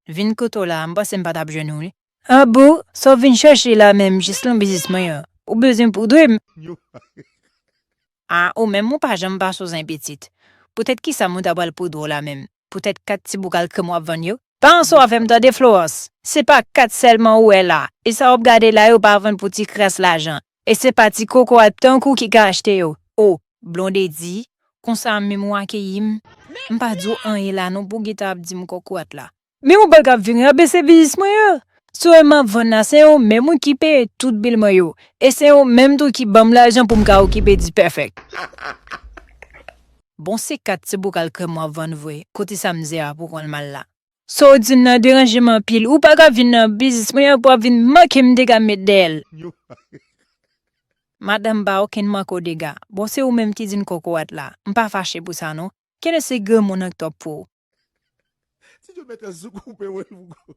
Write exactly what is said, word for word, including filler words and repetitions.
Vin kote w la, m panse m pa t ap jwenn ou, wi. Ah bon? Sa w vin chèche la menm, jis nan biznis mwen an? Ou bezwen poudre m? A, ou menm, ou pa janm pa sou zen pitit. Poutèt kisa mwen ta pral poudre w la menm? Poutèt kat ti boukal krèm w ap vann yo? Pa anso avè m tande, Florence. Se pa kat sèlman ou wè la. E sa w ap gade la yo pa vann pou ti kras lajan. E se pa ti kokorat tankou ki ka achte yo. O, Blondedy, konsa menm ou akeyi m? M pa di w anyen la non pou w gentan ap di m kokorat la. Men ou pral ka vire abese biznis mwen an. Sou m ap vann la, se ou menm wi ki peye tout bil mwen yo. E se ou menm tou ki ban m lajan pou m ka okipe Dipèfèk. Bon, se kat ti boukal krèm w ap vann vre. Kote sa mizè a pou konn mal la? Sa w di m nan deranje m anpil. Ou pa ka vin nan biznis mwen an pou w ap vin manke m te ka met dèyè l. Madanm, pa okenn manko dega. Bon, se ou menm ki di n kokorat la. M pa fache pou sa non. Kenbe se granmoun an k twòp pou ou. Ti Djo mèt sou koupe wi.